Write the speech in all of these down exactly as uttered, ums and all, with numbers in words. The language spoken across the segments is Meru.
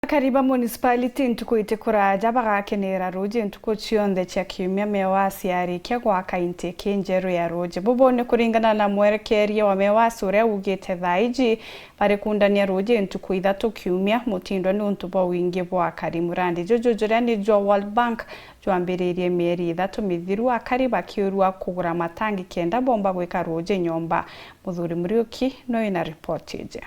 Akari ba municipality ntuku iti kuraja bagakenera ruuji ntuku cionthe cia kiumia. Mewa ciarikia gwaka intake njeru ya ruuji. Bubu ni kuringana na mwerekeria wa Mewa uria ugite thaa iji bari kundania ruuji ntuku ithatu kiumia, mutindwa ni untu bwa wingi bwa akari. Murandi juju juria ni jwa World Bank jwambiririe mieri ithatu mithiru, akari bakiurua kugura matangi kenda bomba gwika ruuji nyomba. Muthuri Muriuki no ina ripoti iji.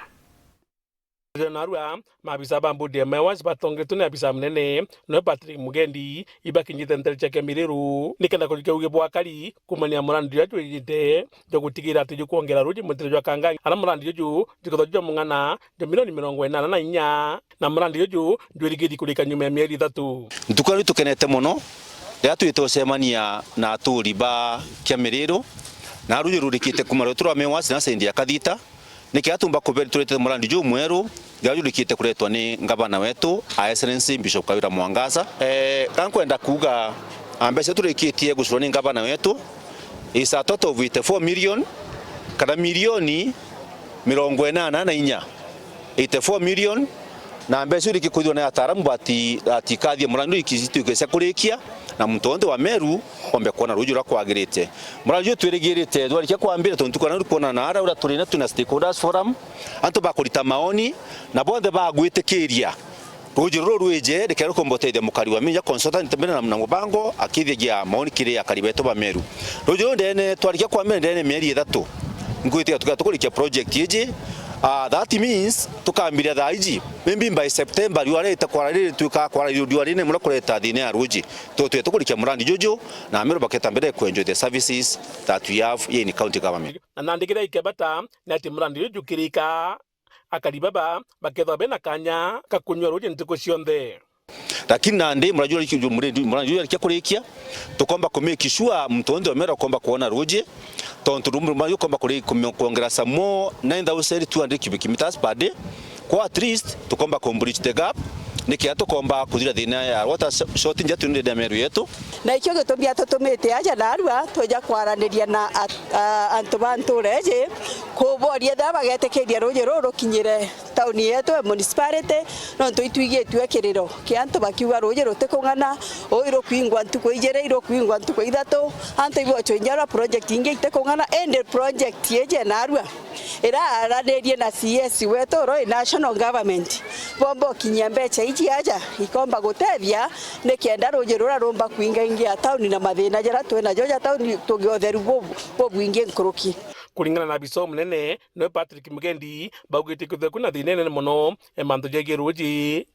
Narua, maabisa ba mbudi ya Mewa batongetwe ni abisa munene, noe Patrick Mugendi, ibakinyite ntere cia Kiamiriru, nikenda kurikia uge bwa akari kumania murandi juria jwijite, jwa gutigira ati jukwongera ruuji mutere jwa Kangangi, ara murandi juju jukethwa jwa mung'ana jwa milioni mirongo inana na inya, na murandi juju jwirigiri kurika nyuma ya mieri ithatu. Ntuku ya riu tukenete mono riria twite ucemania na aturi ba Kiamiriru, na ruuji rurikite kuma rwetu rwa Mewa na sendi ya Kathita, Niki atumba kuberi turete murandi jumweru, juria jurikite kuretwa ni ngavana wetu, Her Excellency Bishop Kawira Mwangaza. Eh, ka nkwenda kuuga, a, mbeca turikitie gucurwa ni ngavana wetu is a total of eighty-four million, kana milioni mirongo inana na inya. Eighty-four million, na mbeca iriki kwithirwa ni ataaramu bati-, batikathia murandi ikituike cia kurikia, na muntu wonthe wa Meru ombe kwona ruuji ruria kwagirite. Murandi uju twirigirite jwarikia kwambira, tontu ntuku ya nau kwona na aria uria turi na, twina stakeholders forum, antu bakurita maoni, na bonthe bagwitikiria ruuji ruru rwije, rikere rukomba utethia mukari wa Meru. Consultant mbere na, na mubango akithiagia maoni kiri akari betu ba Meru. Ruuji ruru ndene, twarikia kwambira ndene mieri ithatu, nkwitikia tukia tukurikia project iji. Ah, that means tukambiria thaa iji, maybe by September, riua riita kwara riri, twika kwara riua rinene muno kureta thina ya ruuji. Tutwite tukurikia murandi juju, na Ameru baketa mbere ku enjoy the services that we have here in county government. Na nandi kiria ikebata ni ati murandi juju jukirika, akari baba bakethwa bena kanya ka kunyua ruuji ntuku cionthe. Lakini nandi murandi juju, murandi juju arikia kurikia, tukomba ku make sure muntu wonthe wa Meru akomba kwona ruuji, tontu ru-, murandi juju ukomba kuri-, kume-, kwongera some more nine thousand two hundred cubic meters per day. Kwa at least tukomba ku bridge the gap, nikenda tukomba kuthira thina ya water sh-, shortage ya tundi ya Meru yetu. Na ikio gitumi atutumite aja narua tuja kwaraniria na at-, a, antu ba ntura iji, kuboria ethira bagetikiria ruuji ruru rukinyire tauni yetu ya municipality, nontu itwigitue kiriro kia antu bakiuga ruuji rutikung'ana, uu irukwingwa ntuku ijiri, irukwingwa ntuku ithatu, antu ibochwa inya project ingi itikung'ana, indi project iji narua iraranirie na C S wetu uro i national government, bomba ukinyia mbeca iji aja, ikomba gutethia nikenda ruuji ruria rumba kwingaingia tauni na mathina jaria twinajo ja tauni tugie utheru bu-, bubwingi nkuruki. Kuringana na abisa umunene, noe Patrick Mugendi, baugite kwithirwa kwina thina inene mono, e, mantu jegii ruuji.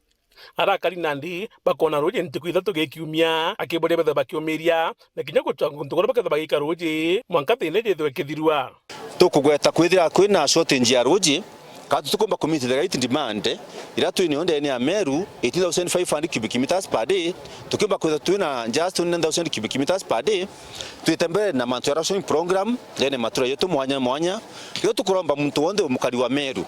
Arakari nandi bakona ruuji ntuku ithatu gi kiumia, akiboria bethwe bakiumiria, na kinya gucwa guntu kuria bakethwa bagika ruuji, mwanka thina iji ithwe ikithirua. Tukugweta kwithira kwina shortage ya ruuji, ka tutikumba ku meet the right demand iria twinayo ndene ya Meru, eighteen thousand five hundred cubic meters per day, tukiumba kwithirwa twina just twenty-nine thousand cubic meters per day, twite mbere na mantu ya rationing program, ndene matura yetu mwanya mwanya, rio tukuromba muntu wonthe mukari wa Meru,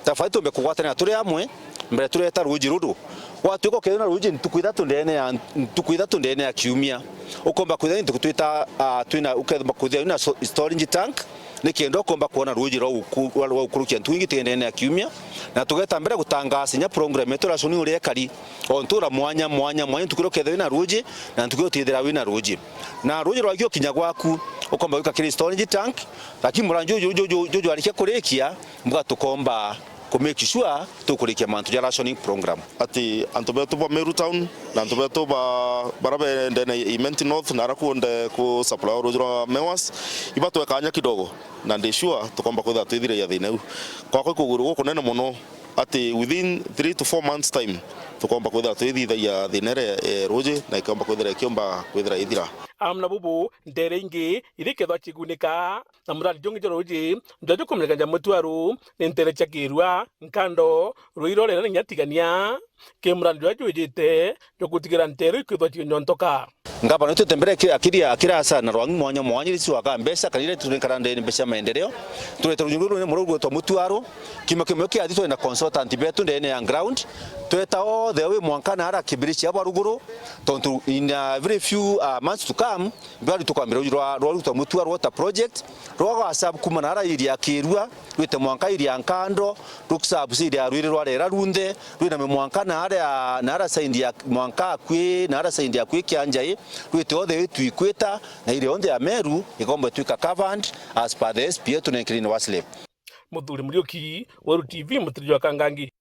tafadhali tumbe kugwatanira turi amwe, mbere tureta ruuji ruru. Gwatuika ukethirwa na ruuji ntuku ithatu ndene ya, ntuku ithatu ndene ya kiumia, ukomba kwithirwa ni ntuku twita, ah, twina, ukethirwa kwithirwa wina so-, storage tank, nikenda ukomba kwona ruuji rwa uku-, rwa, rwa ukurukia ntuku ingi ndene ya kiumia, na tugeta mbere gutangaasa inya program yetu ya rationing uria ikari, o ntura mwanya, mwanya, mwanya, ntuku iria ukethirwa wina ruuji, na ntuku iria utithirwa wina ruuji. Na ruuji rwagia ukinya gwaku, ukomba gwika kiri storage tank, lakini murandi juju, juju, juju, juju arikia kurikia, mbuga tukomba ku make sure tukurikia mantu ja rationing program. Ati antu betu ba Meru Town na antu betu ba, bara be ndene Imenti North na ara kuonde ku supply ruuji rwa Mewas, ibatwe kanya kidogo, na ndi sure tukomba kwithira twithiragia thina iu. Kwakwa ikuguru gukunene mono ati within three to four months time tukomba kwithira twithithagia thina iria, eh, ruuji na ikomba kwithira ikiomba kwithira ithira. Amwe na bubu, ntere ingi irikethwa cigunika na murandi jungi jwa ruuji, njwa jukumenyekana ja Mutwaru, ni ntere cia Kirua, Nkando, Ruiro, Rera na inya Tigania, ki murandi juria jwijite jwa gutigira ntere ikwithwa cikinyontoka. Ngavana wetu tembere aki-, akiri, akirasa na rwangi mwanya mwanya, iri cwaga mbeca, kana iri tunenkara ndene mbeca ya maendeleo. Turete ruuji ruru ni mururu gwetwa Mutwaru, kiuma kimwe kiathi twina consultant betu ndene ya ground, tweta all the way mwanka na ara kibirichi ya Baruguru, tontu in a very few, uh, months to come, Dam, mbari tukwambira rwa, rwa ruta mutua water project, rwa gwa sub kuma na ara iria Kirua, rwite mwanka iria Nkando, ruksabu cia iria rwiri rwa rera runthe, rwina mwanka na ara, na ara side ya mwanka akwi, na ara side ya kwi Kianjai, rwite othe itu ikwita, na iria yonthe ya Meru, ikombe twika covered as per the S P A tunenkirine wa slip. Muthuri Muriuki, Weru T V, Mutiri jwa Kangangi.